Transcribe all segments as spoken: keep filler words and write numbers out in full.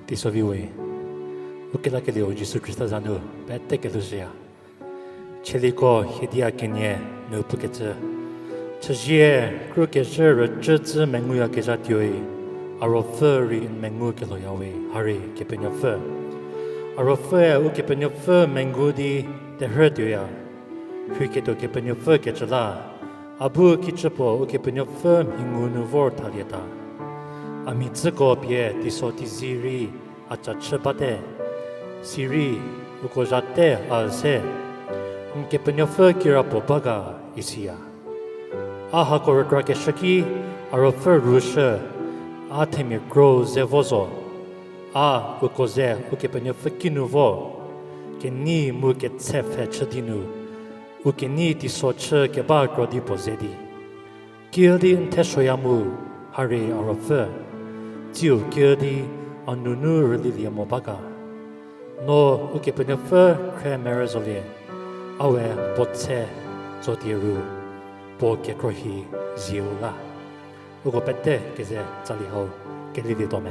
Teisovi we, u kelakelieu Jisu Khrista za nu pete kelhoushüya. Chieliko hiedia kenie nu pukecü, chüzie kru kezhü rücü cü menguyakezha tuoi, a ruopfü rei n mengu kelhoya we, ha rei Kepenuopfü. A ruopfüe Ukepenuopfü mengu di terhü tuoya. Rheiketuo Kepenuopfü kecü la, a bu kicüpuo Ukepenuopfü mhingu nu vor thalieta. A mhidzüko pie teiso teizi rei a ca chü bate, sirei uko zha te a üse, n Kepenuopfü kirapuo ba ga, isiya. A hako rükrakeshü ki, a ruopfü rüshü, a themia kro ze vo zo, a uko ze Ukepenuopfü kinu vo, kenei mu ketse pfhe chü di nu, u kenei teiso chü keba kro di puo ze di. Kiüdi n thesuoya mu, ha rei a ruopfü, tsiu kiüdi a nunu rülilie mo ba ga. No Ukepenuopfü khre merü zolie, a we puo tse tsotie ru, puo kekrohi zieu la. Uko pete keze tsali hau kelilietuo me.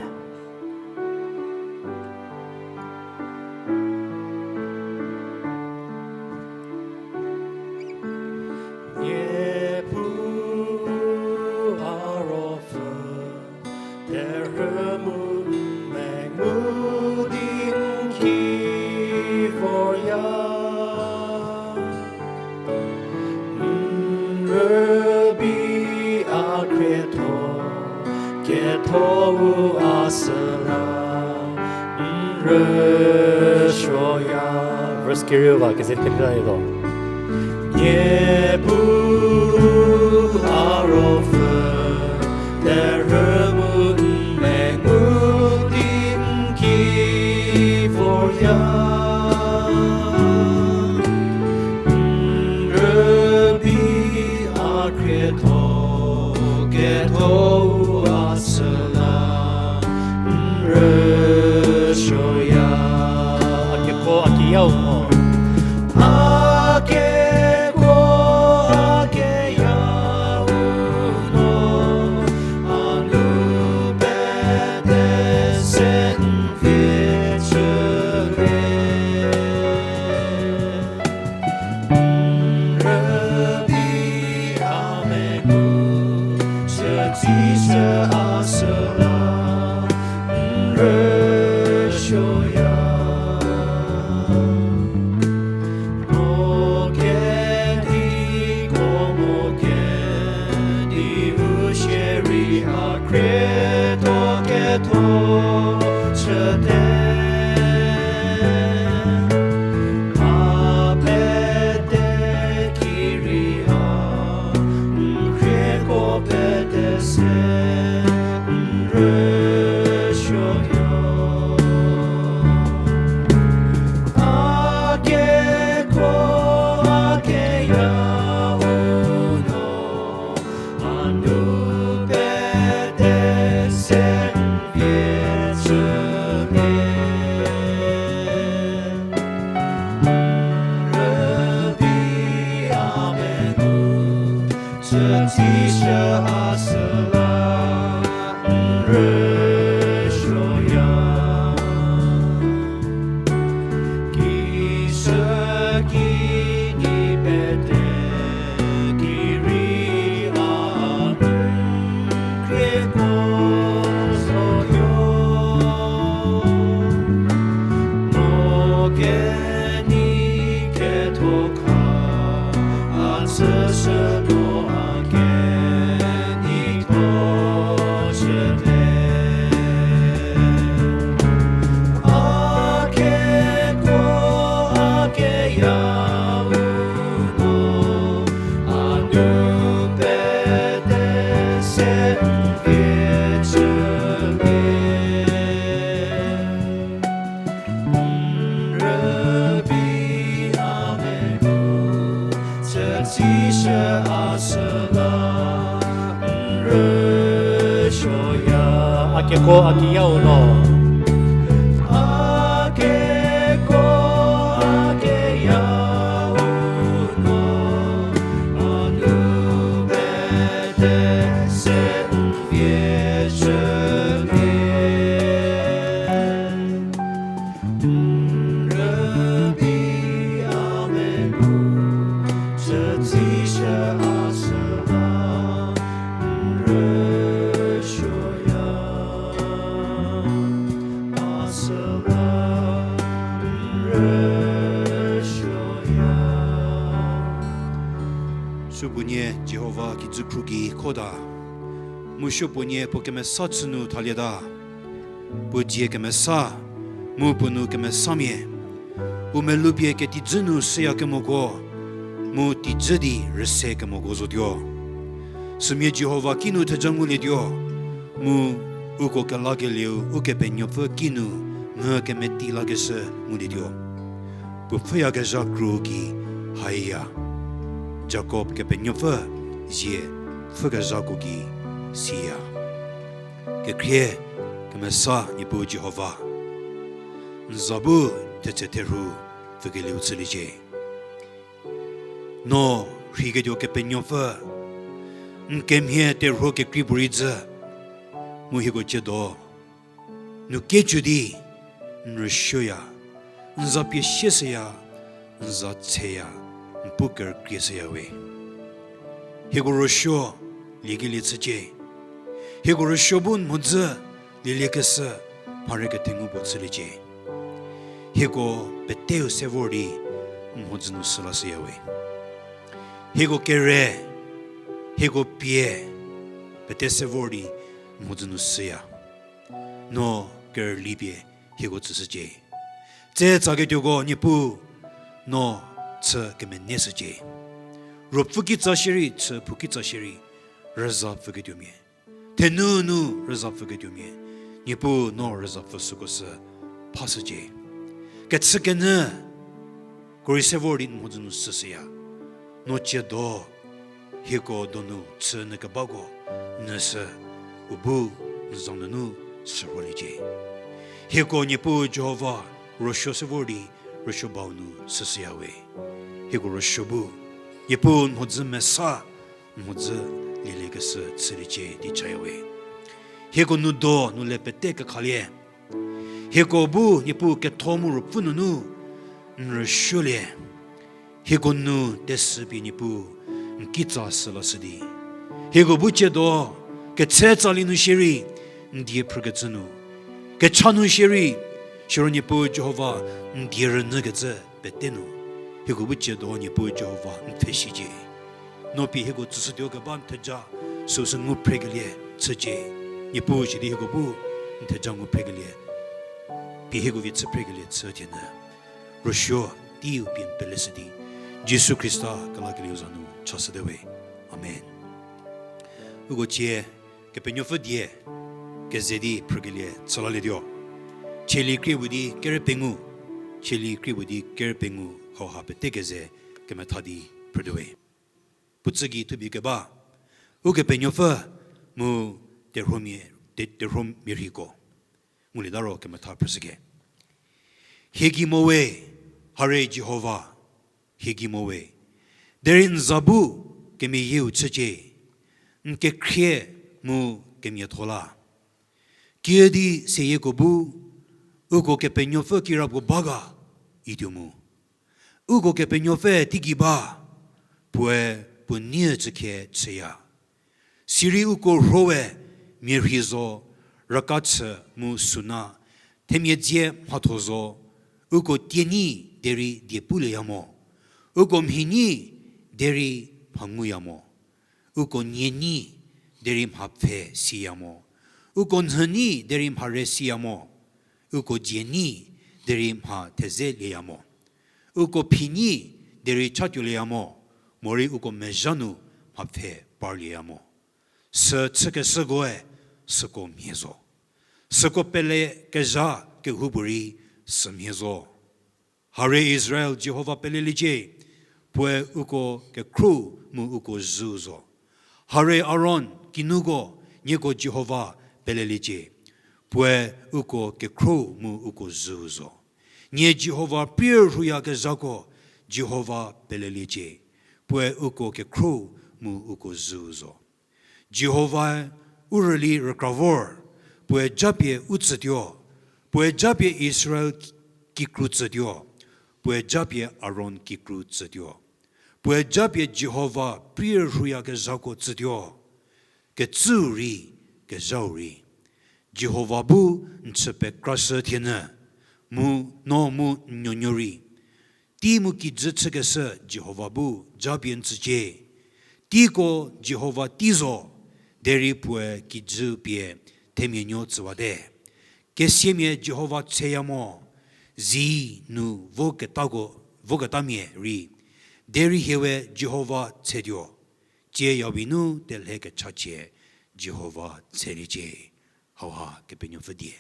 Niepuu a ruopfü, terhü mu n mengu di n ki vorya. N rübei a khrietho, kethou a süla, n rüsuoya. Verse kerieu ba keze kelialie lo. Niepuu a ruopfü, terhü mu n mengu di n ki vorya. N rübei a khrietho, kethou a süla, n rüsuoya. A keko a keyau no. A keko a keyau no, a nu pete se n vie chülie. N rübei a mengu, chütsishü a süla, n rüsuoya. Mo kedi ko mo kedi u shierei a khrietho ketho chüte. A pete ki rei a n khrieko pete se n rüsuoya. A keko a keyau no, a nu pete se n vie chülie. N rübei a mengu, chütsishü a süla, n rüsuoya. Ki süki ni pete ki rei a n khrieko zoyo. Mo kenei ketho kha a chüshü no a kenei tho chüte. A keko a keyau no, a nu pete se n vie chülie. N rübei a mengu, chütsishü a süla, n rüsuoya. A keko a keyau no. A keko a keyau no, a nu pete se n vie chülie. Nie Jihova kijü khru gei khota, mu supuonie puo kemesa chü nu thalieta, puo dzie kemesa, mu puo nou kemesamia, u melou pie ketijü nu süyakemoko, mu tijü di rüse kemoko zotuo. Sümia Jihova kinu theja ngulietuo, mu uko kelakelieu Ukepenuopfü kinu ngü kemeti lakeshü ngulietuo. Puo pfhüyakezha kru ki haiya, Jakob Kepenuopfü zie pfhükezhako gei siya. Kekhrie kemesa Niepuu Jihova, n za bu thetse therhu pfükelieu chüliecie. No rheiketuo Kepenuopfü, n kemhie terhuo kekrei puorei dzü, mu hieko ciedo nu kecü di n rüsuoya, n za pie sieshüya, n za tseya, n pu kerükrie shüyawe. Hieko rüsuo liekelie chücie. Hieko rüsuo bu n mhodzü lieliekeshü mharei kethengu puo chüliecie. Hieko peteu se vor di n mhodzü nu sü lashüyawe. Hieko kere, hieko pie, pete se vor di n mhodzü nu süya. No kerüli pie hieko tsüshücie. Tse tsaketuoko Niepuu, no chü kemeneshücie. Ruopfü kitsa shierei, chü phou kitsa shierei, rüzapfüketuomia, thenunu rüzapfüketuomia, Niepuu no rüzapfü süko sü phashücie. Kechükenyü ko rei se vor di n mhodzü nu süshüya. No ciedo hieko donu chü nyü kebako nyü sü u bu n za nunu süroliecie. Hieko Niepuu Jihova rüsuo se vor di rüsuo bau nu süshüyawe. Hieko rüsuo bu Niepuu n mhodzü mesa, n mhodzü lieliekeshü chüliecie di chayawe. Hieko nu do nu le pete kekhalie. Hieko bu Niepuu ketho mu ruopfü nunu n rüsuolie. Hieko nu tesü pie Niepuu n kitsa sü lashü di, hieko bu ciedo ketse tsali nu shierei n die phrükecü nu, kecha nu shierei, siro Niepuu Jihova n die rünyükecü pete nu, hieko bu ciedo Niepuu Jihova n pfheshücie. No pie hieko tsüshütuo keba n theja süu sü ngu phrekelie chücie. Niepuu sidi hieko bu n theja ngu phrekelie, pie hieko vie chü phrekelie chü thienyü, rüsuo teiu pie n peleshü di, Jisu Khrista kelakelieu za nu chashüte we. Amen. Uko cie Kepenuopfü die keze di phrükelie chülalietuo. Cheli krie puo di kere pengou, cheli krie puo di kere pengou hauha pete keze kemetha di phrütuo we. Puotsü gei thupie keba, Ukepenuopfü mu terhuomia, te-, terhuomia rheiko. Ngulieta ro kemetha phrüshüke. Hie gei mo we, hare Jihova, hie gei mo we. Derei n za bu kemeyieu chücie, n kekhrie mu kemiatho la. Kiüdi seyieko bu, uko Kepenuopfü kirapuo ba ga, ituo mu. Uko Kepenuopfü teigei ba, puoe puo nie chükhe chüya. Sirei uko rhowe mia rhei zo, raka chü mu suna, themia dzie mhatho zo, uko tie nyi derei die pulieya mo, uko mhi nyi derei mha nguya mo, uko nie nyi derei mha pfhe siya mo, uko nhü nyi derei mha re siya mo, uko dzie nyi derei mha thezelieya mo, uko phi nyi derei chatuolieya mo, morei uko mezha nu mha pfhe parlieya mo. Sü chükeshükoe süko mhie zo. Süko pele kezha kehoupuorei sümhie zo. Hare Israel, Jihova peleliecie, puoe uko kekhro mu uko zhüu zo. Hare Aron kinuko, nieko Jihova peleliecie, puoe uko kekhro mu uko zhüu zo. Nie Jihova prie rhuyakezhako, Jihova peleliecie, puoe uko kekhro mu uko zhüu zo. Jihovae u rüli rükra vor, puoe japie u tsütuo, puoe japie Israel kikru tsütuo, puoe japie Aron kikru tsütuo, puoe japie Jihova prie rhuyakezhako tsütuo, kecüu rei, kezhau rei. Jihova bu n chü pekrashü thienyü, mu no mu n nuonuo rei. Tei mu kijü chükeshü Jihova bu japie n tsücie. Teiko Jihova tei zo, derei puoe kijü pie themia nuo tsüwate. Kesiamia Jihova tseya mo, zi nu voketako, voketamia rei, derei hie we Jihova tsetuo. Tsie yawi nu telhe kechachie Jihova tseliecie. Hauha Kepenuopfü die.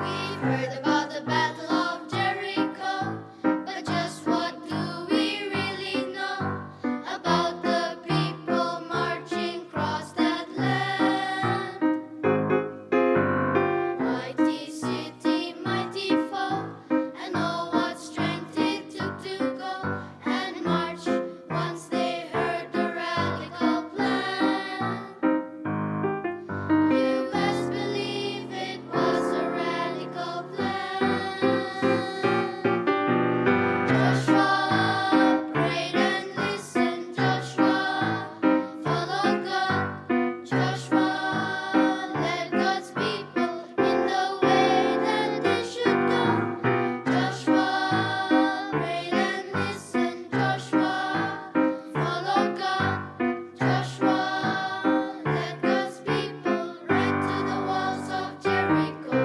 We've heard about the Battle of Jericho, but just what do we really know about the people marching across that land? Mighty city, mighty foe, and oh, what strength it took to go and march once they heard the radical plan. You best believe it was a radical plan. Joshua prayed and listened. Joshua followed God. Joshua led God's people in the way that they should go. Joshua prayed and listened. Joshua followed God. Joshua led God's people right to the walls of Jericho.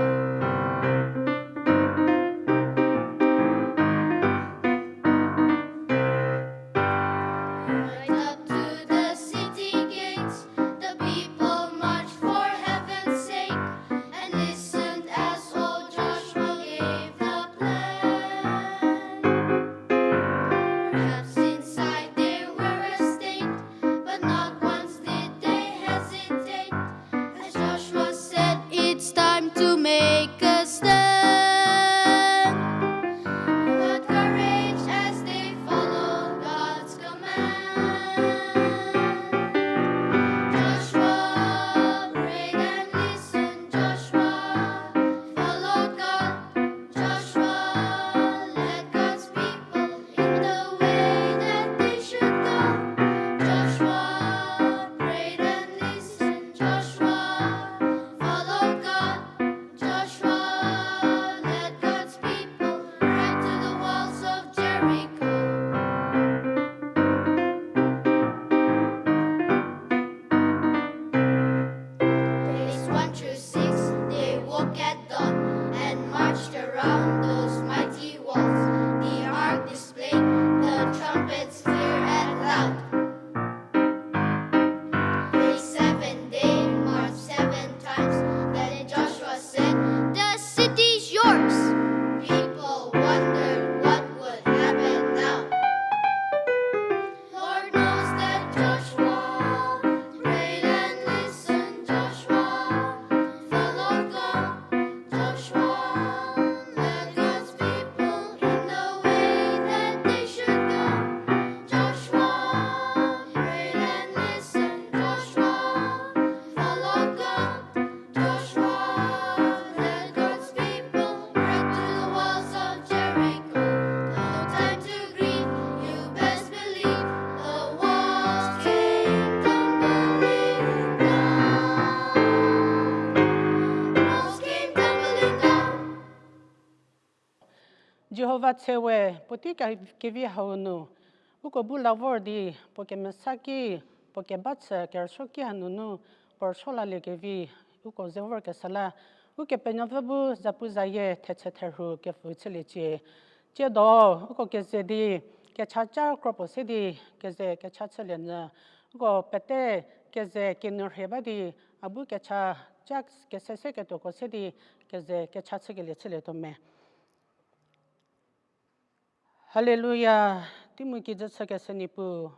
Right up to the city gates, the people marched for heaven's sake and listened as old Joshua gave the plan. Perhaps inside they were a state, but not once did they hesitate. As Joshua said, "It's time to make a stand." What courage as they followed God's command. Joshua prayed and listened. Joshua followed God. Joshua led God's people in the way that they should go. Joshua prayed and listened. Joshua followed God. Joshua led God's people right to the walls of Jericho. Days one through six, they woke at dawn and marched around those mighty walls. The ark displayed, the trumpets clear and loud. Day seven, they marched seven times. Then Joshua said, "The city is yours." People wondered what would happen now. Lord knows that Joshua prayed and listened. Joshua followed God. Joshua led God's people in the way that they should go. Joshua prayed and listened. Joshua followed God. Joshua led God's people right to the walls of Jericho. No time to grieve, you best believe the walls came tumbling down. Walls came tumbling down. Jihova tse we puotei ka-, kevi hau nu, uko bu la vor di, puo kemesa ki, puo keba chü kerüsuo ki hanunu, puo rüsuo laliekevi, uko ze vorkesa la, Ukepenuopfü bu zapu zayie thetse therhu kepfü chüliecie. Tsiedo, uko keze di, kecha ca kro puo se di, keze kecha chülie nyü. Uko pete keze kenu rhie ba di, a bu kecha ca kese se ketuoko se di, keze kecha chükelie chülietuo me. Haleluya, teimu kijü chükeshü Niepuu.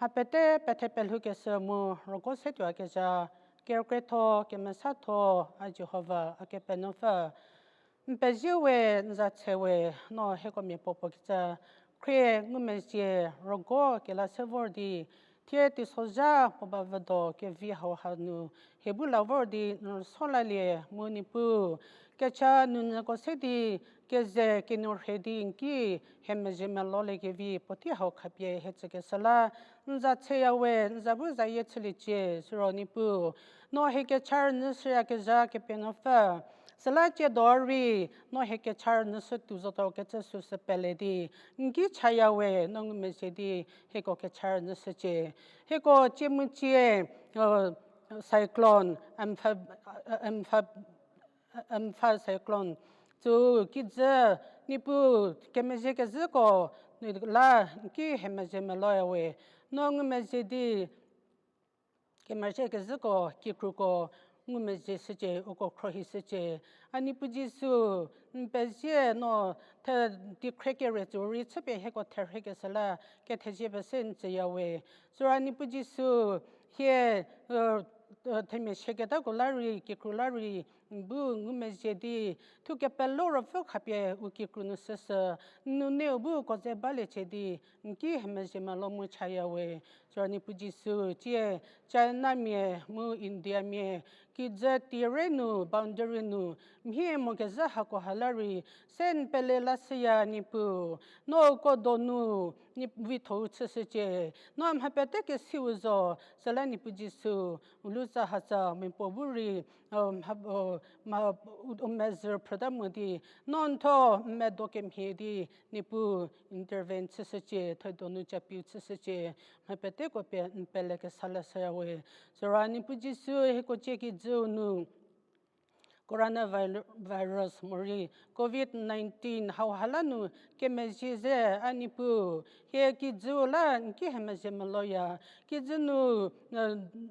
Mha pete pethe pelhoukeshü mu rügo se tuoyakezha, kerükrietho, kemesatho, a Jihova, a Kepenuopfü. N pezie we, n za tse we, no hieko mia puo puo kecü, khrie ngumezhie, rügo kela se vor di, Thie teisozha puo ba vüdo kevi hauha nu hie bu la vor di n rüso lalie mu Niepuu, kecha nunyüko se di keze kenuo rhie di n ki hie mezhie melole kevi puotei hau khapie hie tsükeshü la n za chüya we, n za bu zayie chüliecie. Siro Niepuu, no hie kecha rünyü shüyakezha Kepenuopfü, süla tsiedo rei no hie kecha rünyü shütuo zotuo kecü süsü pele di n ki chaya we, no ngumezhie di hieko kecha rünyü shücie. Hieko tsie mu tsie cyclone, Ampha, Ampha cyclone, tsü kijü, Niepuu, kemezhie kezhüko la n ki hie mezhie meloya we, no ngumezhie di kemezhie kezhüko kikruko ngumezhie shücie, uko khruohi shücie. A Niepuu Jisu, n pezie no the dikhrie kere tsü rei chüpie hieko therhekeshü la kethezie pese n tsüya we. Süra Niepuu Jisu, hie themia shie ketako la rei kikru la rei n bu ngumezhie di thu kepelo ruopfü khapie u kikru nu süsü n nuneu bu uko ze baliecie di n ki hie mezhie melo mu chaya we. Süra Niepuu Jisu, tsie Chinamia mu Indiamia kijü tiere nu boundary nu mhie mo kezhü hakoha la rei se n pele lashüya Niepuu, no uko donu vitho-u chüshücie, no mha pete kesiu zo, süla Niepuu Jisu, u lu tsa hatsa miapuo bu rei u mezhü phrüta mo di, no n tho n medo kemhie di Niepuu intervene chüshücie, thedo nu capiu chüshücie, mha peteko pie n pele kesa lashüya we. Süra Niepuu Jisu, hieko tsie kijüu nu coronavirus morei covid nineteen hauha la nu kemezhie ze a Niepuu, hie kijüu la n ki hie mezhie meloya, kijü nu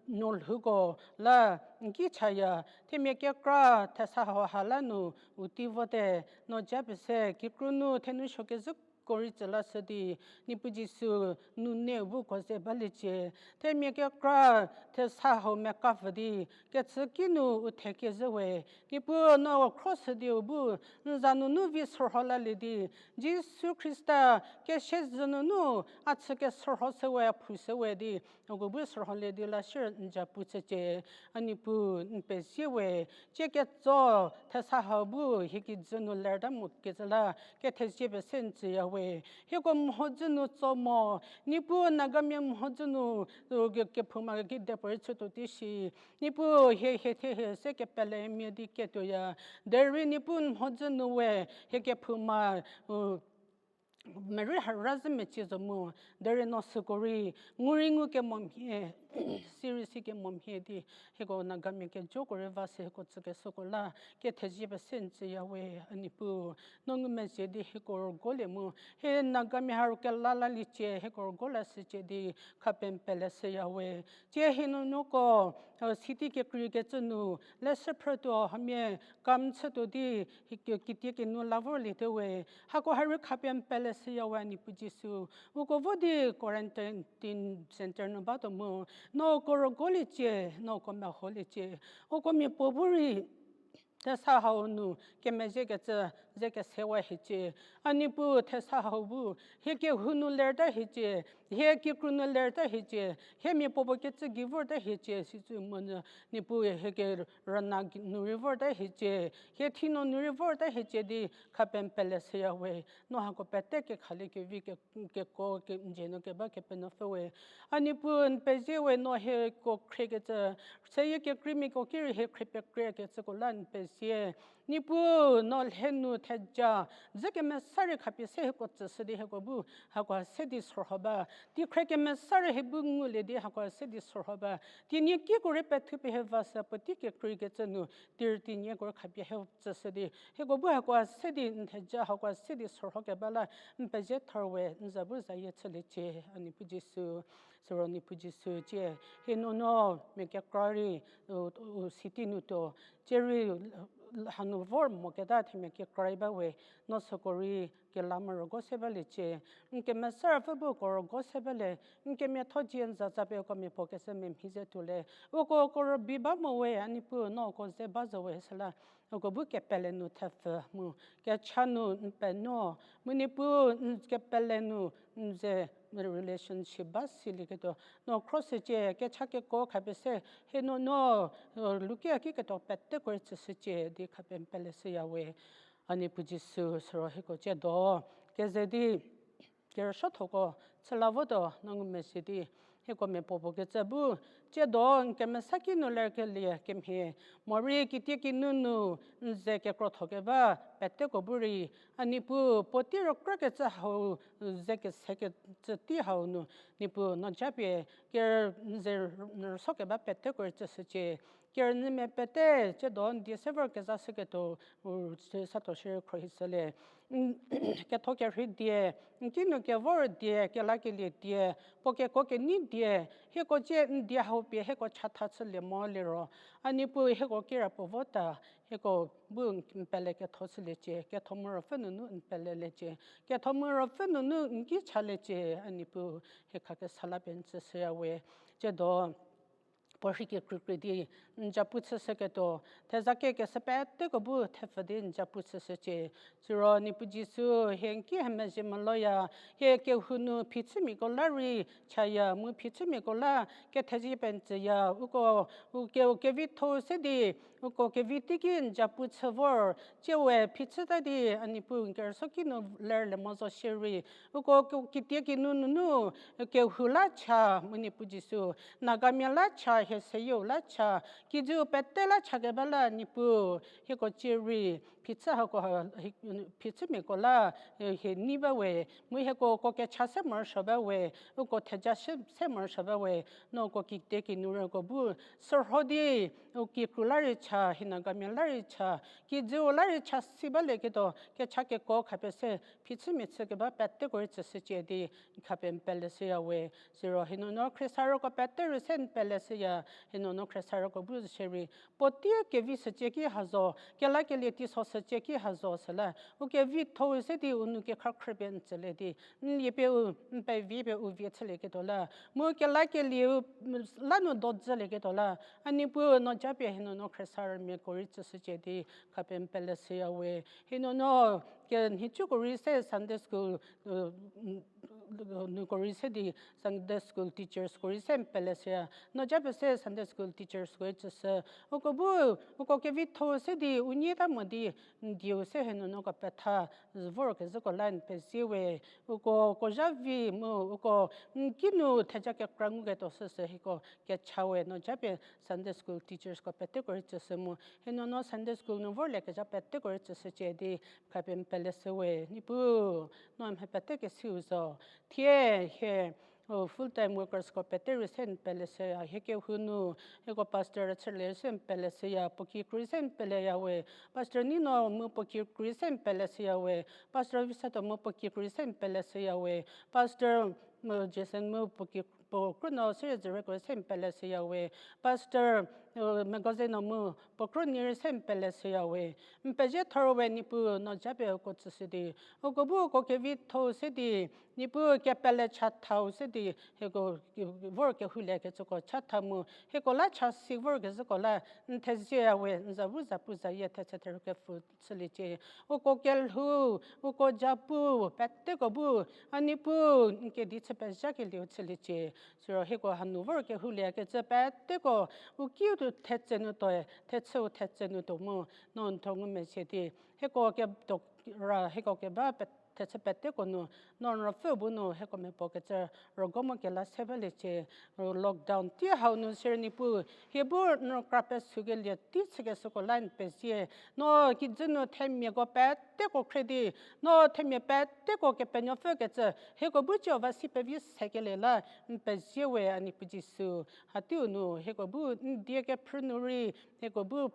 nolhouko la n ki chaya, themia kekra thesa hauha la nu u tei vote, no ja pese kikru nu thenou suo kezhüko rei tsü lashü di, Niepuu Jisu, nuneu bu uko ze baliecie, themia kekra thesa hau mekapfü di kechü kinu u thekezhü we, Niepuu no khro shü di u bu n za nunu vi shürho lalie di, Jisu Khrista kesiezü nunu a chü keshürho shü we, a phou shü we di uko bu shürholie di la shie n ja pu chücie. A Niepuu n pezie we, tsie ketso thesa hau bu hie kijü nu lerta mo kecü la kethezie pese n tsüya we. Hieko mhodzü nu tso mo, Niepuu Nagamia mhodzü nu kephouma kidepuorei chütuo tei shi, Niepuu hie hie thie hie se kepelemia di ketuoya, derei Niepuu n mhodzü nu we hie kephouma merei hara zhü mecie zo mu, derei no süko rei ngu rei ngu kemo mhie, si rei si kemo mhie di, hieko Nagamia kejoko rei va se hieko tsükeshüko la kethezie pese n tsüya we. A Niepuu, no ngumezhie di hieko rügolie mu, hie Nagamia ha ru kela laliecie, hieko rügo lashücie di khapie n pele shüya we. Tsie hie nuonuoko city kekreikecü nu leshü phrütuo hamia kam chütuo di kitie kinu la vorliete we. Hako ha rei khapie n pele shüya we, a Niepuu Jisu. Uko vo di quarantine centre nu batuo mu, no uko rügoliecie, no uko meholiecie. Uko miapuo bu rei thesa hau nu kemezhiekecü ze kesewa hiecie. A Niepuu, thesa hau bu hie kehou nu lerta hiecie, hie kikru nu lerta hiecie, hie miapuopuo kecü gei vorta hiecie, sicü monyü Niepuu hie kerüna nu rei vorta hiecie, hie thino nu rei vorta hiecie di khapie n pele shüya we. No hako pete kekhalie kevi keko kenjie nu keba Kepenuopfü we. A Niepuu, n pezie we, no hieko khriekecü, seyie kekreimiako ki rei hie khrie pekriekecüko la n pezie. Niepuu, no lhe nu theja dzü kemesa rei khapie se hieko tsüshü di hieko bu hakoha se di shürho ba. Teikhrie kemesa rei hie bu ngulie di hakoha se di shürho ba. Teinie kiko rei pethupie hie va sü puotei kekreikecü nu, teirie teinieko rei khapie hie tsüshü di hieko bu hakoha se di n theja hakoha se di shürho keba la n pezie thor we. N za bu zayie chüliecie, a Niepuu Jisu. Siro Niepuu Jisu, tsie hie nuonuo mia kekra rei u city nu tuo, tsie rei hanu vor moketa themia kekra rei ba we. No süko rei kela morogo se baliecie. N kemesa ruopfü bu uko rogo se balie. N kemiatho dzie n zatsa pie uko miapuo kecü memhi ze tuolie. Uko uko rübei ba mo we, a Niepuu, no uko ze ba zo we süla uko bu kepele nu thepfü mu kecha nu n penuo, mu Niepuu, n kepele nu n ze relationship ba silieketuo. No khro shücie, kecha keko khapie se, hie nuonuo, lukia ki ketuo peteko rei tsüshücie di khapie n pele shüya we. A Niepuu Jisu, süro hieko tsiedo keze di kerüsuothoko chüla votuo, no ngumezhie di hieko mia puo puo kecü bu, tsiedo n kemesa ki nu lerkelie kemhie, morei kitiekinu nu n ze kekrotho keba peteko bu rei, a Niepuu puotei rükrokecü hau, ze kesekecü tei hau nu, Niepuu no japie ker n ze rüsuo keba peteko rei tsüshücie. Kerünyümia pete, tsiedo n die se vorkezha shüketuo, u, satho shierei khro hi shülie. Ketho kerhei die, n ki nu kevor die, kelakelie die, puo keko kenei die, hieko tsie n die hau pie hieko chatha chülie moliro, a Niepuu hieko kirapuo vota, hieko bu n pele ketho chüliecie, ketho mu ruopfü nunu n peleliecie, ketho mu ruopfü nunu n ki chaliecie, a Niepuu hie khakesa la pie n tsüshüya we. Tsiedo puo rhei kekreikrei di n zapu chüshüketuo, theza kekeshü peteko bu thepfü di n zapu chüshücie. Siro Niepuu Jisu, hie n ki hie mezhie meloya, hie kehou nu phichümiako la rei chaya, mu phichümiako la kethezie pie n tsüya, uko, uko kevitho se di, uko kevi teiki n zapu chü vor, tsiewe phichüta di, a Niepuu n kerüsuo ki nu lerlie mo zo shierei, uko kitiekinu nunu kehou la cha, mu Niepuu Jisu, Nagamia la cha, hie seyie la cha, kijü pete la cha keba la Niepuu, hieko tsie rei phichü hako, phichümiako la hie nei ba we, mu hieko uko kecha se morosuo ba we, uko theja se morosuo ba we, no uko kitiekinu rei uko bu sürho di, u kikru la rei cha, hie Nagamia la rei cha, kijüu la rei cha si balieketuo, kecha keko khapie se phichümia chü keba peteko rei tsüshücie di khapie n pele shüya we. Siro hie nuonuo khriesarüko pete rei se n pele shüya, hie nuonuo khriesarüko bu shierei puotei kevi shücie ki ha zo, kelakelie teiso shücie ki ha zo süla, u kevitho se di u nou kekhakhrü pie n tsülie di, n lie pie u, n pevi pie u vie chülieketuo la, mu kelakelieu la nu dodzülieketuo la, a Niepuu no japie hie nuonuo khriesarümiako rei tsüshücie di khapie n pele shüya we. Hie nuonuo kenhicuko rei se Sunday school nuko rei se di Sunday school teachersko rei se n pele shüya. No japie se Sunday school teachersko rei tsüshü, uko bu, uko kevitho se di u nyieta mo di, n dieu se hie nuonuoko petha vorkezhüko la n pezie we. Uko kozha vi mu uko n ki nu theja kekra nguketuo süsü hieko kecha we, no japie Sunday school teachersko peteko rei tsüshü mu hie nuonuo Sunday school nu vorliekezha peteko rei tsüshücie di khapie n pele shü we. Niepuu, no mha pete kesiu zo. Thie hie full time workersko pete rei se n pele shüya, hie kehou nu hieko pastor rüchülie se n pele shüya, puo kikru rei se n peleya we. Pastor Nino mu puo kikru rei se n pele shüya we. Pastor Visato mu puo kikru rei se n pele shüya we. Pastor Jason mu puo ki, puo krünuo sierei züreko rei se n pele shüya we. Pastor Megozeno mu puo krünuo rei se n pele shüya we. N pezie thor we, Niepuu no japie uko tsüshü di, uko bu uko kevitho se di, Niepuu kepele chathau se di hieko vor kehouliekecüko chatha mu hieko la cha si vorkezhüko la n thezieya we, n za bu zapu zayie thetse therhü kepfü chüliecie. Uko kelhou, uko japu peteko bu, a Niepuu n kedi chü pezhakelieu chüliecie. Siro hieko hanu vor kehouliekecü peteko u kiu thetse nu tuoe, thechüu thetse nu tuo mu, no n thuo ngumezhie di, hieko kedo ra hieko keba thechü peteko nu, no n ruopfü bu nu hieko miapuo kecü rügo mo kela se baliecie. Lockdown tei hau nu siro Niepuu, hie bu n rükra pesukelie tei chükeshüko la n pezie. No kijü nu themiako peteko khre di, no themia peteko Kepenuopfü kecü hieko bu Jihova si pevi sekelie la n pezie we, a Niepuu Jisu. Hateiu nu hieko bu n die kephrü nu rei hieko bu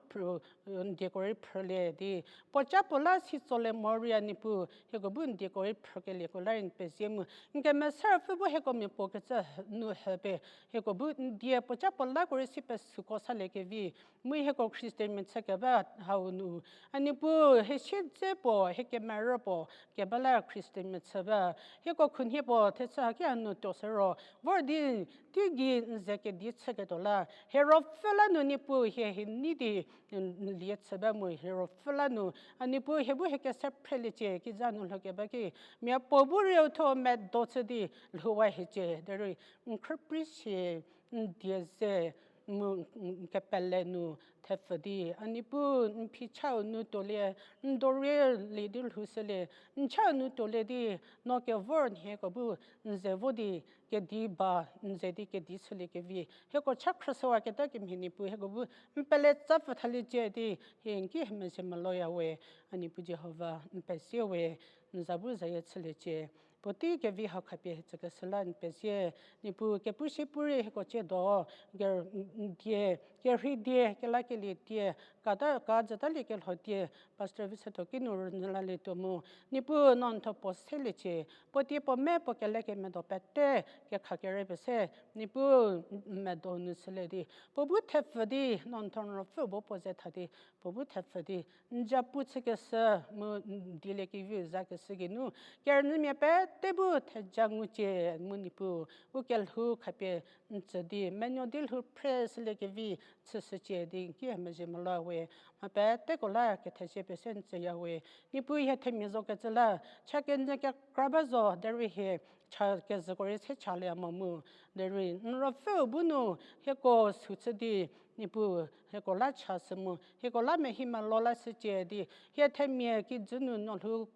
n dieko rei phrülie di, puoca puo la si tsolie morei, a Niepuu hieko bu n dieko rei phrükelieko la rei n pezie mu, n kemesa ruopfü bu hieko miapuo kecü nu hüpie hieko bu n die puoca puo lako rei si pesuko saliekevi, mu hieko Christianmia chü keba hau nu, a Niepuu hie siedze puo, hie kemerü puo keba la Christianmia chü ba, hieko khunhie puo thechü haki hanu tuo siro vor di, teigei n ze kedi chüketuo la hie ruopfü la nu Niepuu hie hie nei di n lie chü ba mu hie ruopfü la nu, a Niepuu hie bu hie kese phreliecie, kijü nu lhokeba ki, mia puo bu rieu tho medo chü di lhouwa hiecie, derei n khrüprei sie n die ze mu n kepele nu thepfü di, a Niepuu n phichau nu tuolie, n dorie lie di lhoushülie, n chau nu tuolie di, no kevor nhieko bu n ze vo di, kedi ba n ze di kedi chüliekevi hieko cha khrüshüwaketa kemhie Niepuu hieko bu n pele tsapfü thaliecie di, hie n ki hie mezhie meloya we, a Niepuu Jihova n pezie we, n za bu zayie chüliecie. Puotei kevi hau khapie tsükeshü la n pezie, Niepuu kepu sie pu rei hieko ciedo, ker-, n die, kerhei die, kelakelie die, ka ta, ka zütalie kelho die, Pastor Visetuo ki nu rünyü lalietuo mu, Niepuu no n thuo puo seliecie, puo tie puo me puo kelekemedo pete, kekha kere pie se, Niepuu n medo nu chülie di, puo bu thepfü di, no n thuo n ruopfü bo puo ze tha di, puo bu thepfü di, n zapu chükeshü mu n dieliekeviu zakeshü geinu, kerünyümia pete bu theja ngucie mu Niepuu, u kelhou khapie n tsü di, menuo di lhou phre shüliekevi chüshücie di, n ki hie mezhie meloya we, mha peteko la kethezie pie se n tsüya we, Niepuu hie themia zokecü la, cha kenyü kekra ba zo, derei hie, cha kezhüko rei se chalieya mo mu, derei n ruopfüu bu nu, hieko sü chü di, Niepuu, hieko la cha shü mu, hieko la mehi melo la shücie di, hie themia kijü nu no lhou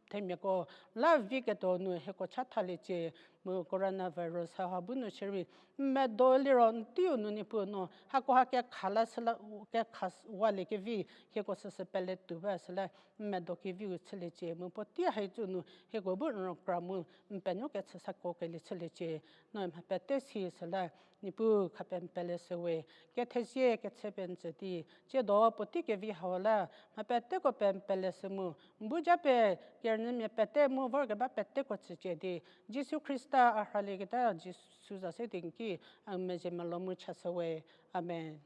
themiako la viketuo nu hieko chathaliecie, mu coronavirus hauha bu nu shierei, n medo liro n teiu nu Niepuu no, hakoha kekha la shü la, kekha waliekevi, hieko süsü pele tuo ba süla, n medo keviu chüliecie, mu puotei haicü nu, hieko bu n rükra mu, n penuo kechü sakokelie chüliecie, no mha pete si süla, Niepuu khapie n pele shü we, kethezie kechü pie n tsü di, ciedo puotei kevi hau la, mha peteko pie n pele shü mu, n bu ja pie, kerünyümia pete mu vorkeba peteko tsücie di, Jisu Khrista a rhalieketa Jisu za se di n ki, a mezhie melo mu chashü we. Amen.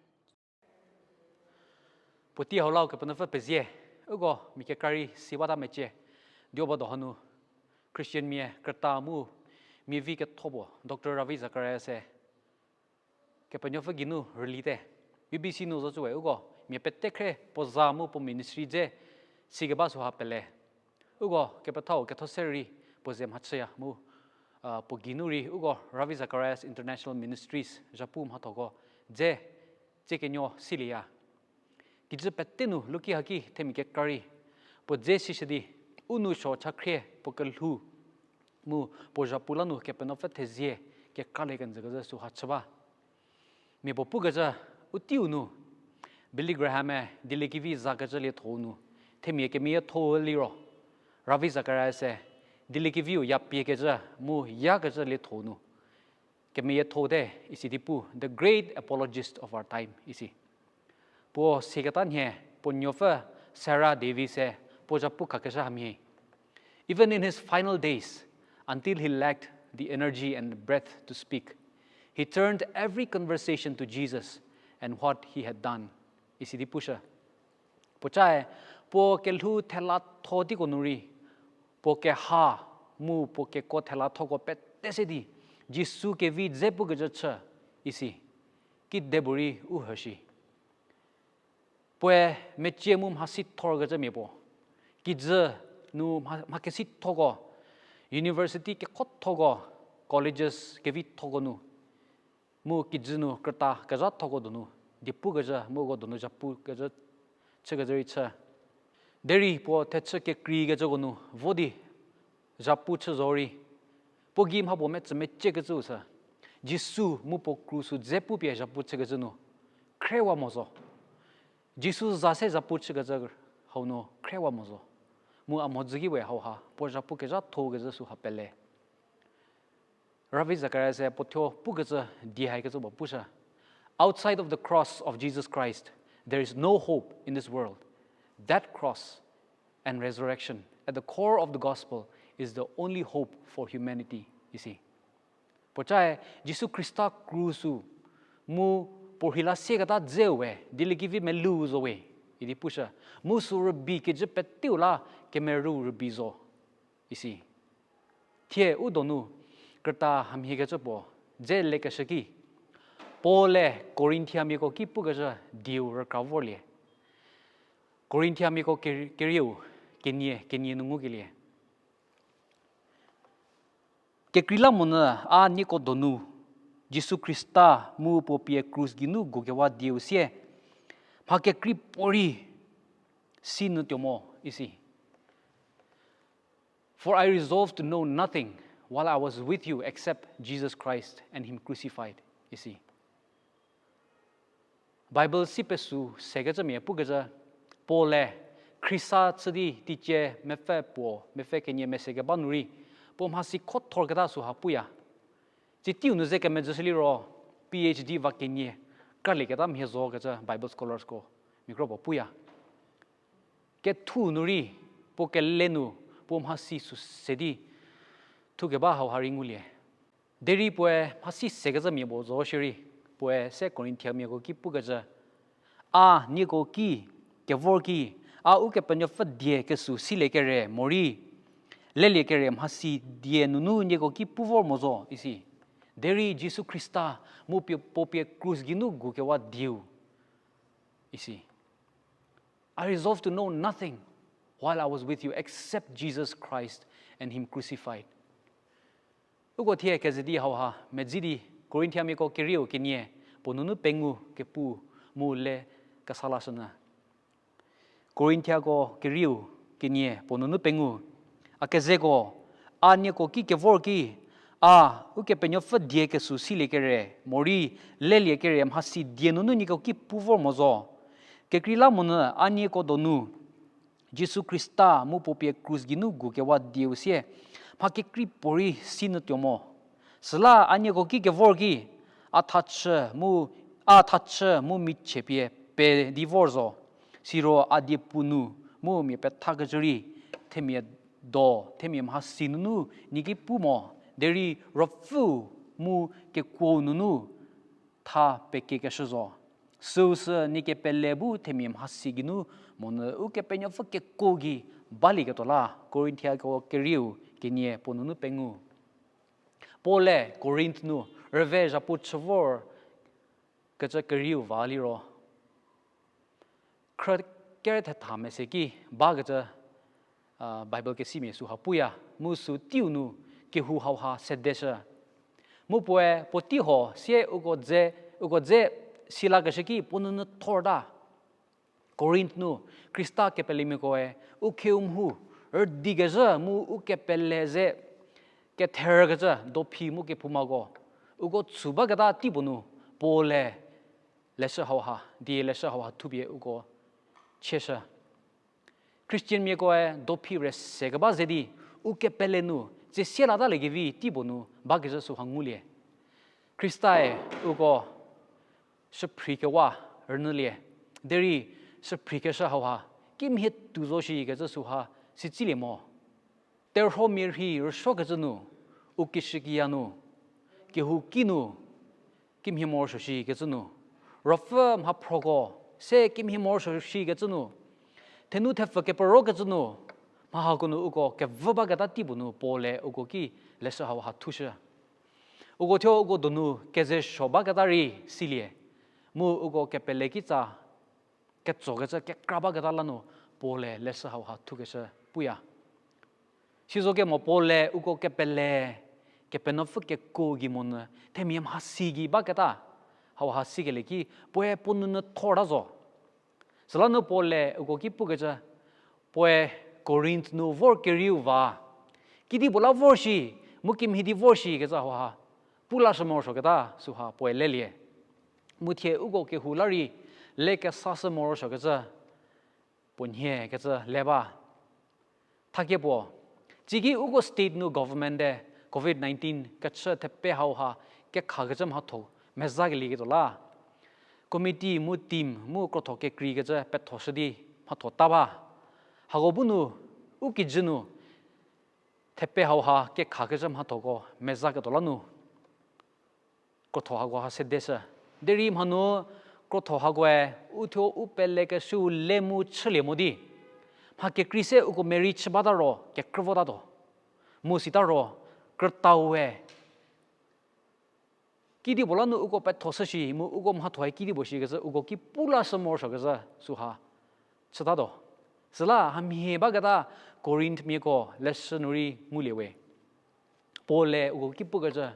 Puotei hau la Kepenuopfü pezie, uko mia kekra rei si bata mecie, dioba do hanu, Christian mia krüta mu, mia vi ketho puo, Doctor Ravi Zacharias se, Kepenuopfü geinu rülite, B B C nu zocü we uko, mia pete khre puo za mu puo ministry dze, sikeba süha pele. Uko kepethau ketho se rei puo ze mhachüya mu, a, puo geinu rei uko Ravi Zacharias International Ministries zhapu mhathoko dze, tsie kenuo silieya. Kijü pete nu luki haki themia kekra rei puo dze sishü di, u nou suo cha khrie puo kelhou mu puo zhapu la nu Kepenuopfü thezie kekralie kenjü kezhü süha chü ba. Mia puo pukecü, u teiu nu, Billy Graham-e dieliekevi zakecü lietho-u nu, themia kemeyietho-u liro, Ravi Zacharias se, dieliekeviu ya piekecü mu yakecü lietho-u nu, kemeyietho-u te isi di pu, the great apologist of our time isi. Puo siaketa nhie, puo nuopfü Sarah Davies-e puo zhapu khakeshü hamhie. Even in his final days, until he lacked the energy and the breath to speak, he turned every conversation to Jesus and what he had done. Isi di pushü. Puocae, puo kelhou thela tho teiko nu rei, puo keha mu puo kekuo thela thoko pete se di, Jisu kevi dze pukecü chü, isi. Kidepuorei u hüshi. Puoe mecie mu mhasi thorkecü mia puo. Kijü nu mha, mha kesithoko, university kekhothoko, colleges kevithoko nu. Mu kijü nu krüta kezhathoko donu, diepukezhü mu uko donu zhapukecü, chükecü rei chü. Derei puo thechü kekreikecüko nu vo di, zhapu chü zorei, puo gei mha puo metsü meciekecüu sü, Jisu mu puo krusu dze pupie zhapu chükecü nu, khrewa mo zo. Jisu za se zhapu chükecü hau nu khrewa mo zo. Mu a mhodzü ki we hauha, puo zhapu kezhatho-u kezhü süha pele. Ravi Zacharias-e puo thuo pukecü die haikecü puo pushü. Outside of the cross of Jesus Christ, there is no hope in this world. That cross and resurrection at the core of the gospel is the only hope for humanity, isi. Puocae Jisu Khrista krusu mu puo rheila sieketa dzeu we, dieliekevi melou zo we, idi pushü. Mu sü rübei kecü peteu la kemerü rübei zo, isi. Thie u donu krüta hamhiekecü puo dze lekeshü ki, Paul-e Korinthiamiako ki pukecü dieu rükra vorlie. Korinthiamiako ker-, kerieu kenie, kenie nu ngukelie. Kekreilamonyü a nieko donu, Jisu Khrista mu puo pie krus geinu gukewa dieu sie, mha kekrei puorei si nyü tuo mo, isi. For I resolved to know nothing while I was with you except Jesus Christ and Him crucified, isi. Bible si pesü sekecümia pukecü, Paul-e Khrista chü di teicie mepfü puo, mepfü kenie mese keba nu rei, puo mhasi khothorketa süha puya. Tsie teiu nu ze kemezhüshü liro, P H D va kenie kralieketa mhie zo kecü Bible scholarsko, mia kro puo puya. Kethu nu rei, puo kele nu, puo mhasi sü se di thukeba hauha rei ngulie. Derei puoe mhasi sekecümia puo zo shierei, puoe se Korinthiamiako ki pukecü, a nieko ki kevor ki, a Ukepenuopfü die kesü silie kere morei lelie kere mhasi die nunu nieko ki pu vor mo zo, isi. Derei Jisu Khrista mu pie, puo pie krus geinu gukewa dieu, isi. I resolved to know nothing while I was with you except Jesus Christ and Him crucified. Uko thie keze di hauha medzi di Korinthiamiako kerieu kenie puo nunu pengou kepu mu le kesa lashünyü. Korinthiako kerieu kenie puo nunu pengou. A kezeko, a nieko ki kevor ki, a Ukepenuopfü die kesü silie kere morei lelie kere mhasi die nunu nieko ki pu vor mo zo. Kekreilamonyü a nieko donu, Jisu Khrista mu puo pie krus geinu gukewa dieu sie, mha kekrei puorei si nyü tuo mo. Süla a nieko ki kevor ki, a thachü mu, a thachü mu michie pie pe di vor zo. Siro a diepu nu mu mia pethakecü rei, themia do, themia mhasi nunu nie ki pu mo, derei Ruopfüu mu kekuou nunu tha pekiekeshü zo. Süusü nie kepele bu themia mhasi geinu monyü Ukepenuopfü kekuo gei balieketuo la, Korinthiako kerieu kenie puo nunu pengou. Paul-e Korinth nu rüve zhapu chü vor kecü kerieu va liro, khrü kere thetha mese ki bakecü, a, Bible kesimia süha puya, mu sü teiu nu kehou hauha sedeshü. Mu puoe puotei ho sie uko dze, uko dze silakeshü ki puo nunu thorta. Korinth nu Khrista kepelemiakoe u kheu mhu rüdikezhü mu u kepele ze ketherkecü dophi mu kephoumako uko tsü baketa teipuo nu Paul-e leshü hauha, die leshü hauha thupie uko chieshü. Christianmiakoe dophi re se keba ze di u kepele nu tsie sie latalie kevi teipuo nu bakezhü süha ngulie. Khristae uko shüphri kewa rünyülie. Derei shüphri keshü hauha kimhie tuo zo shikecü süha sitsilie mo. Terhuomia rhi rüsuokecü nu, u kishükiya nu, kehouki nu, kimhie morosuo shikecü nu, ruopfü mhaphroko se kimhie morosuo shikecü nu, thenu thepfü keperokecü nu, mha hako nu uko kevü baketa teipuo nu Paul-e uko ki leshü hauha thushü. Uko thuo uko donu keze suo baketa rei silie, mu uko kepele kitsa ketsokecü kekra baketa la nu Paul-e leshü hauha thukeshü puya. Sizo kemo Paul-e uko kepele, Kepenuopfü kekuo gei monyü themia mhasi gei baketa hauha sikelie ki puoe puo nunu thorta zo. Süla nu Paul-e uko ki pukecü, puoe Korinth nu vor kerieu va, kedipuo la vor shi, mu kimhie di vor shikecü hauha pu lashü morosuoketa süha puoe lelie. Mu thie uko kehou la rei le kesashü morosuokecü puo nhiekecü le ba. Thakie puo, tsiki uko state nu government-e covid nineteen kechü thepe hauha kekhakecü mhatho mezakelieketuo la, committee mu team mu krotho kekreikecü pethoshü di mhatho ta ba. Hako bu nu u kijü nu thepe hauha kekhakecü mhathoko mezaketuo la nu krotho hako ha sedeshü. Derei mhanu krotho hakoe uthuo u pelekeshüu le mu chülie mo di mha kekrei se uko merei chü bata ro kekrü votatuo. Mu sita ro krütau-e kedipuo la nu uko pethoshü shi mu uko mhathoe kedipuo shikecü uko ki pu lashü morosuokecü süha chütatuo. Süla hamhie baketa Korinthmiako leshü nu rei ngulie we. Paul-e uko ki pukecü,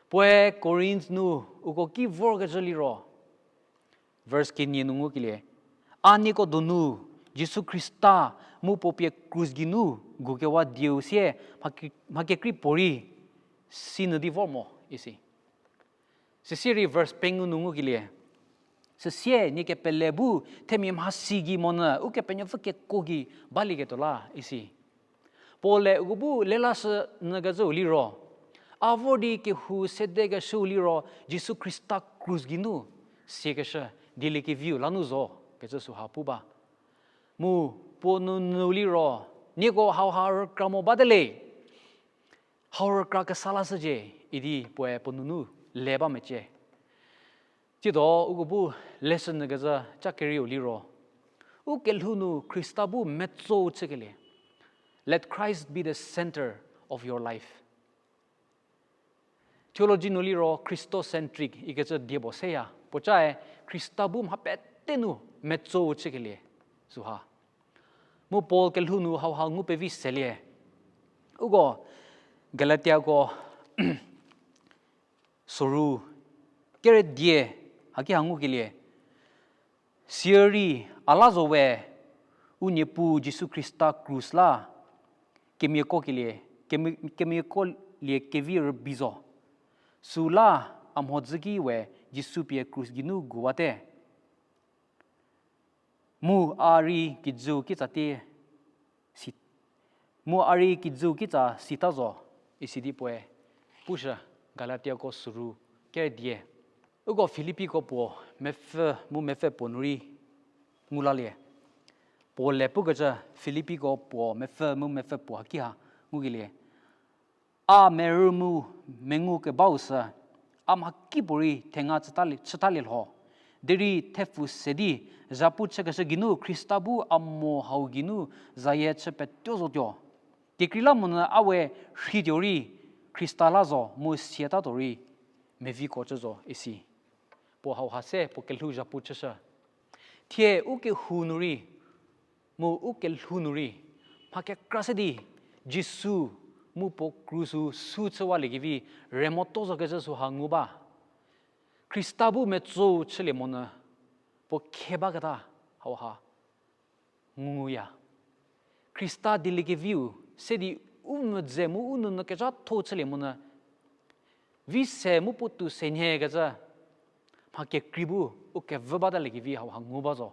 puoe Korinth nu uko ki vorkecü liro, verse kenie nu ngukelie, a nieko donu Jisu Khrista mu puo pie krus geinu gukewa dieu sie mha ke-, mha kekrei puorei sinyü di vor mo isi. Süsie rei verse pengou nu ngukelie, süsie nie kepele bu themia mhasi gei monyü Ukepenuopfü kekuo gei balieketuo la isi. Paul-e uko bu lelashü nyükecüu liro, a vor di kehou sedekeshüu liro Jisu Khrista krus geinu siekeshü dieliekeviu la nu zo kecü süha pu ba. Mu puo nunu liro, nieko hauha rükra mo bate le, hau rükra kesa lashücie, idi puoe puo nunu le ba mecie. Tsiedo uko bu leshü nyükecü cha kerieu liro, u kelhou nu Khrista bu metsou chükelie. Let Christ be the center of your life. Theology nu liro Christocentric ikecü die puo seya. Puocae Khrista bu mha pete nu metsou chükelie süha. Mu Paul kelhou nu hauha ngu pevi selie. Uko Galatiako soru kere die haki ha ngukelie. Sirei a la zo we, u Niepuu Jisu Khrista krus la kemiakokelie, kemia-, kemiakolie kevi rübei zo. Süla a mhodzü ki we Jisu pie krus geinu guwate. Mu a rei kijüu kitsa tie si, mu a rei kijüu kitsa sita zo, isi di puoe pushü, Galatiako soru kere die. Uko Filippiko puo mepfü mu mepfü puo nu rei ngu lalie. Paul-e pukecü Filippiko puo mepfü mu mepfü puo haki ha ngukelie. A merü mu mengu kebau sü, a mhakipuorei thenga chütalie, chütalie lho. Derei thepfu se di, zhapu chükeshü geinu Khrista bu a mo hau geinu zayie chü petuo zotuo. Kekreilamonyü a we rhituo rei Khrista la zo mu siatatuo rei meviko chü zo isi. Puo hauha se puo kelhou zhapu chüshü. Thie u kehou nu rei, mu u kelhou nu rei, mha kekra se di, Jisu mu puo krus sü chüwaliekevi, re motuo zokecü süha ngu ba. Khrista bu metsou chülie monyü, puo khe baketa, hauha nguya. Khrista dieliekeviu se di u mvüdze mu u nunu kezhatho chülie monyü, vi se mu puotou se nhie kecü, mha kekrei bu u kevü bataliekevi hauha ngu ba zo.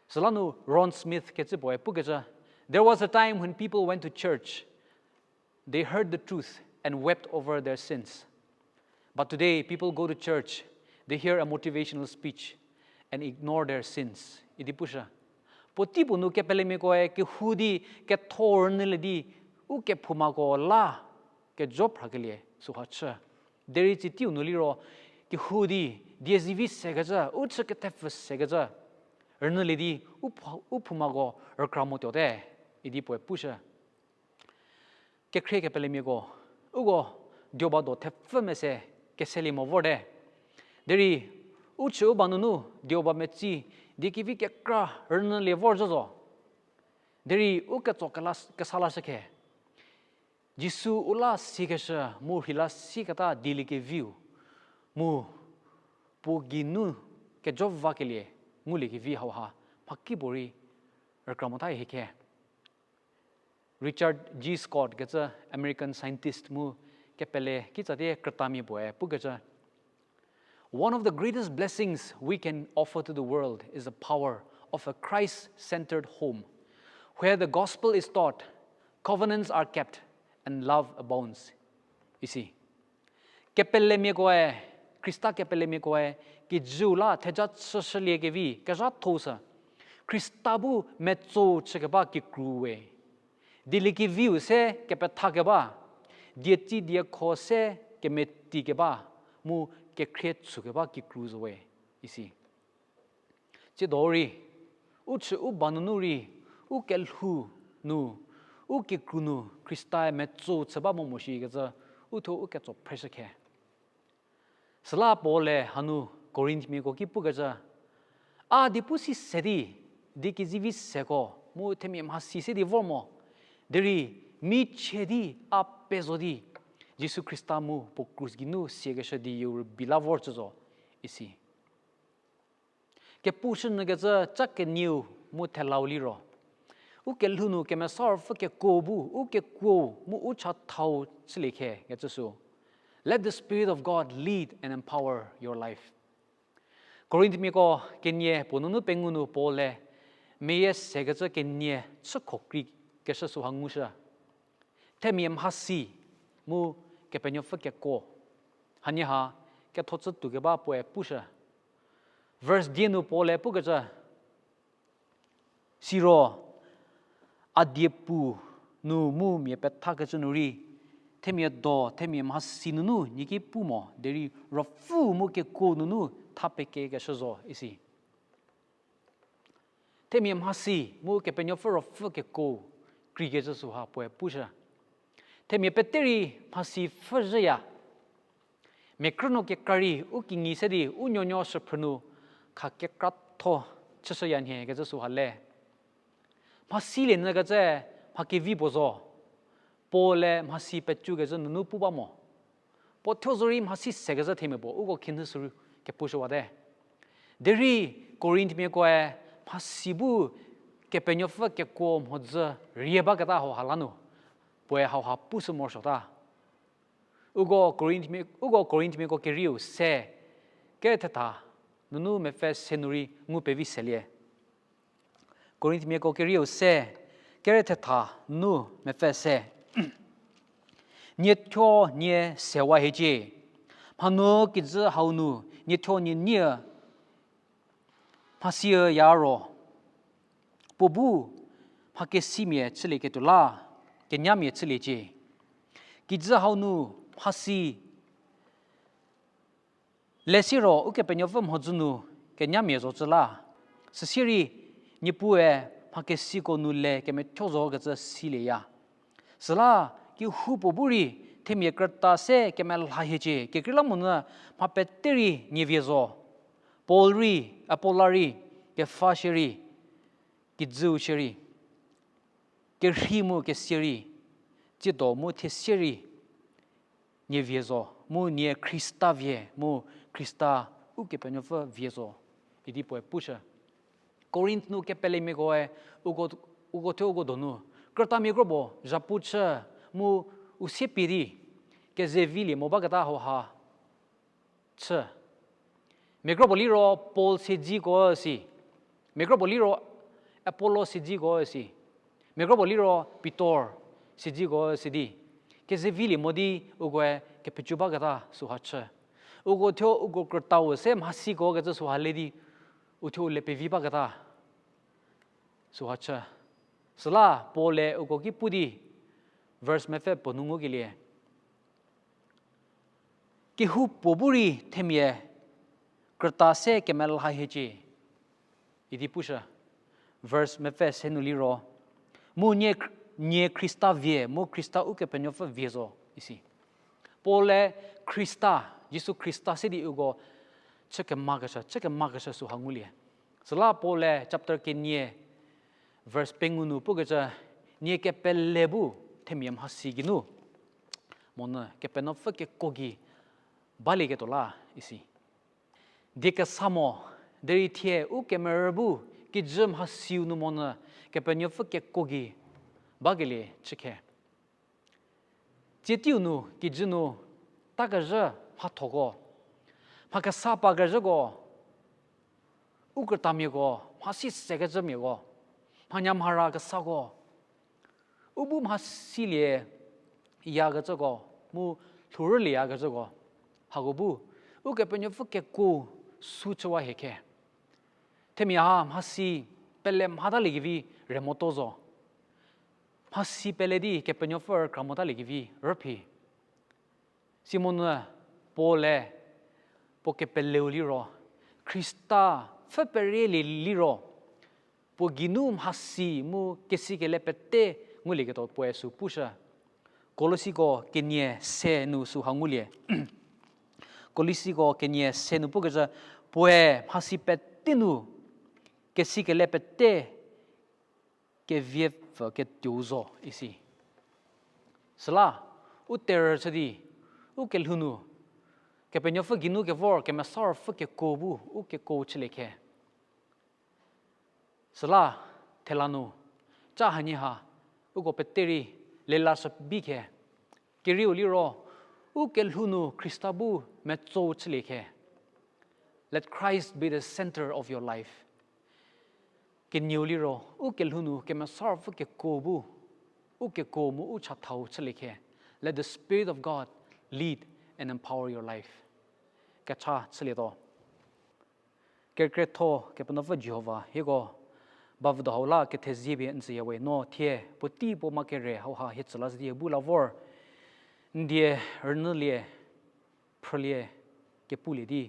Süla nu Ron Smith kecü puoe pukecü, there was a time when people went to church, they heard the truth and wept over their sins. But today, people go to church, they hear a motivational speech and ignore their sins. Idi pushü. Puotei puo nu kepelemiakoe kehou di ketho rünyülie di u kephoumako la kejo phrakelie süha chü. Derei tsitiu nu liro kehou di die zivi sekecü, u chü kethepfü sekecü rünyülie di u pho-, u phoumako rükra motuote, idi puoe pushü. Kekhrie kepelemiako, uko dioba do thepfü mese keselie mo vorte. Derei u chü u ba nunu dioba metsi die kevi kekra rünyülie vor zhü zo. Derei u ketso kela-, kesa lashükhe. Jisu u la sikeshü mu rheila siketa dieliekeviu mu puo geinu kejo vakelie nguliekevi hauha mhakipuorei rükra motha hie khe. Richard G. Scott kecü American scientist mu kepele kitsatie krütamia puoe pukecü, one of the greatest blessings we can offer to the world is the power of a Christ-centered home, where the gospel is taught, covenants are kept, and love abounds. Isi. Kepelemiakoe, Khrista kepelemiakoe, kijüu la theja chüshüliekevi kezhatho sü, Khrista bu metso chükeba kikru we. Dieliekeviu se kepethakeba, dietsi diekho se kemetikeba, mu kekhrie chükeba kikru zo we, isi. Tsiedo rei, u chü u ba nunu rei, u kelhou nu, u kikru nu Khrista-e metso chü ba mo mo shikecü, uthuo u ketso phreshükhe. Süla Paul-e hanu Korinthmiako ki pukecü, a die pu si se di, die kezivi seko, mu themia mhasi se di vor mo. Derei, michie di, a pezo di, Jisu Khrista mu puo krus geinu siakeshü di u rübei la vor chü zo isi. Kepushünyükecü cha kenieu mu thelau liro, u kelhou nu Kemesa Ruopfü kekuo bu u kekuo mu u chathau chülie khe kecü sü. Let the Spirit of God lead and empower your life. Korinthmiako kenie puo nunu pengou nu Paul-e meyie sekecü kenie chükho krei keshü süha ngushü. Themia mhasi mu Kepenuopfü kekuo. Hanie ha ketho chü tuokeba puoe pushü. Verse die nu Paul-e pukecü, siro a diepu nu mu mia pethakecü nu rei, themia do, themia mhasi nunu nieki pu mo, derei Ruopfü mu kekuo nunu tha pekekeshü zo isi. Themia mhasi mu Kepenuopfü Ruopfü kekuo kreikecü süha puoe pushü. Themia pete rei mhasi pfhüzhüya. Mia krünuo kekra rei u kinyi se di u nuonuo shüphrü nu kha kekratho chüshüya nhie kecü süha le. Mhasilie nyükecü mha kevi puo zo. Paul-e mhasi pecükecü nunu pu ba mo. Puo thuo zorei mhasi sekecü themia puo uko khinhie sürei kepushüwate. Derei Korinthmiakoe mhasi bu Kepenuopfü kekuo mhodzü rie baketa hauha la nu, puoe hauha pushü morosuota. Uko Korinthmia, uko Korinthmiako kerieu se, kere thetha nunu mepfü se nu rei ngu pevi selie. Korinthmiako kerieu se, kere thetha nu mepfü se. Nie thuo nie sewa hiecie. Mhanu kijü hau nu nie thuo nie nie mhasi ya ro, puo bu mha kesimia chülieketuo la, kenyamia chüliecie. Kijü hau nu mhasi le siro Ukepenuopfü mhodzü nu kenyamia zocü la. Süsie rei Niepuu mha kesiko nu le kemethuo zokecü silieya. Süla kehoupuo bu rei themia krüta se kemelha hiecie, kekreilamonyü mha pete rei nievie zo. Paul rei, Apolla rei, Kefa shierei, kijüu shierei, kerhei mu kesia rei, tsiedo mu thiesie rei, nievie zo, mu nie Khrista vie, mu Khrista Ukepenuopfü vie zo, idi puoe pushü. Korinth nu kepelemiakoe, uko, uko thuo uko donu krütamia kropuo zhapu chü, mu u siepie di kezevilie mo baketa hauha chü. Mia kropuo liro Paul siedziko si. Mia kropuo liro Apollo siedziko si. Mia kropuo liro Pitor siedziko si di kezevilie mo di ukoe kepecü baketa süha chü. Uko thuo uko krütau se mhasikokecü süha le di u thuo u le pevi baketa süha chü. Süla Paul-e uko ki pu di verse mepfü puo nu ngukelie, kehoupuo bu rei themia krüta se kemelha hiecie, idi pushü. Verse mepfü se nu liro, mu nie, nie Khrista vie, mu Khrista Ukepenuopfü vie zo, isi. Paul-e Khrista, Jisu Khrista se di uko chü kemakeshü, chü kemakeshü süha ngulie. Süla Paul-e chapter kenie verse pengou nu pukecü, nie kepele bu themia mhasi geinu monyü Kepenuopfü kekuo gei balieketuo la, isi. Die kesa mo, derei thie u kemerü bu kijü mhasiu nu monyü Kepenuopfü kekuo gei bakelie chükhe. Tsie teiu nu kijü nu takezhü mhathoko, mha kesa pakezhüko, u krütamiako, mhasi sekecümiako, mhanyamhara kesako, u bu mhasilie yakecüko, mu lhourülie yakecüko, hako bu Ukepenuopfü kekuo sü chüwa hiekhe. Themia ha mhasi pele mhatalie kevi re moto zo. Mhasi pele di Kepenuopfü rükra motalie kevi rüphi. Simonyü Paul-e puo kepeleu liro, Khrista pfhü perielie liro, puo geinu mhasi mu kesikele pete ngulieketuo puoe sü pushü. Kolosiko kenie se nu süha ngulie. Kolosiko kenie se nu pukecü, puoe mhasi pete nu kesikele pete keviepfü ketuou zo, isi. Süla u terhü chü di U kelhou nu, Kepenuopfü geinu kevor Kemesa Ruopfü kekuo bu u kekuo chülie khe. Süla, thela nu, cha hanie ha, uko pete rei, lelashü bi khe, kerieu liro, u kelhou nu Khrista bu metso chülie khe. Let Christ be the center of your life. Kenieu liro, u kelhou nu Kemesa Ruopfü kekuo bu, u kekuo mu u chathau chülie khe. Let the Spirit of God lead and empower your life. Kecha chülietuo. Kerükrietho Kepenuopfü Jihova, hieko bavüdo hau la kethezie pie n tsüya we, no thie puotei puo ma kere hauha hie tsü la zhü di hie bu la vor, n die rünyülie, phrülie, kepulie di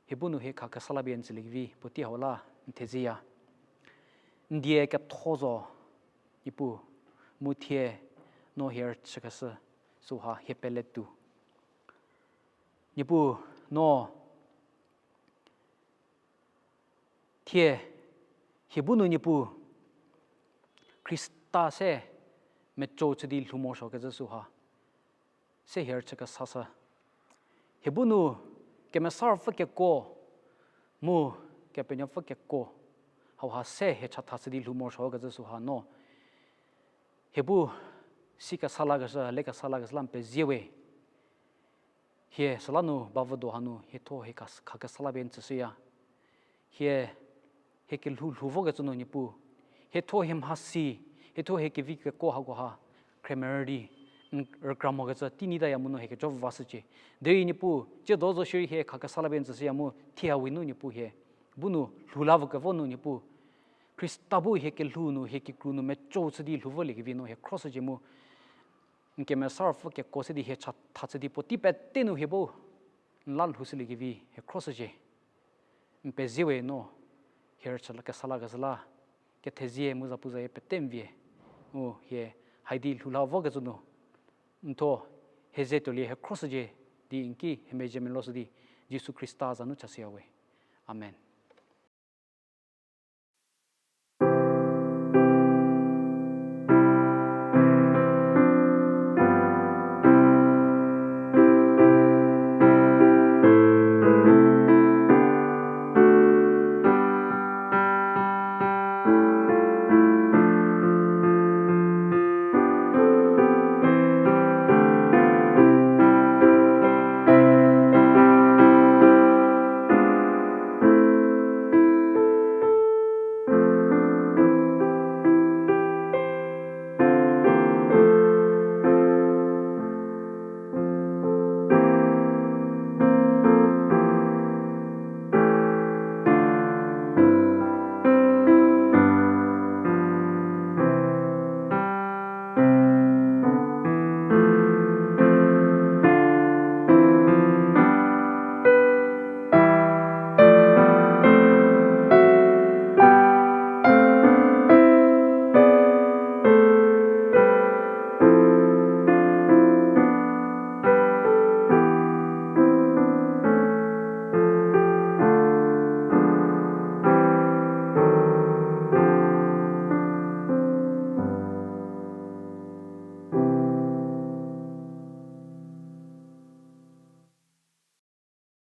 hie bu nu hie khakesa la pie n tsüliekevi puotei hau la n thezieya. N die ketho zo, Niepuu, mu thie no hie rüchükeshü süha hie peletuo. Niepuu, no thie hie bu nu Niepuu, Khrista se meco chü di lhou morosuokecü süha se hie rüchükesashü. Hie bu nu Kemesa Ruopfü kekuo, mu Kepenuopfü kekuo, hauha se hie chatha chü di lhou morosuokecü süha no hie bu sikesa lakeshü, lekesa lakeshü la n pezie we. Hie süla nu bavüdo hanu hie thuo hie khakesa la pie n tsüshüya. Hie, hie kelhou lhou vokecü nu Niepuu, hie thuo hie mhasi, hie thuo hie kevi kekuo hakoha khremerü di n rükra mokecü tei nyi taya mu no hie kejo vashücie. Derei Niepuu, tsiedo zo shierei hie khakesa la pie n tsüshüya mu thie we nu Niepuu hie bu nu lhou la vokevo nu Niepuu, Khrista bu hie kelhou nu hie kikru nu meco chü di lhou voliekevi no hie khroshücie mu n Kemesa Ruopfü kekuo se di hie chatha chü di puotei pete nu hie bu n la lhoushüliekevi hie khroshücie. N pezie we no hie rüchü la kesa lakeshü la kethezie mu zapuzayi pete n vie. Mu hie hai di lhou la vokecü nu n thuo hie ze tuolie hie khroshücie di n ki hie mezhie meloshü di Jisu Khrista za nu chashüya we. Amen.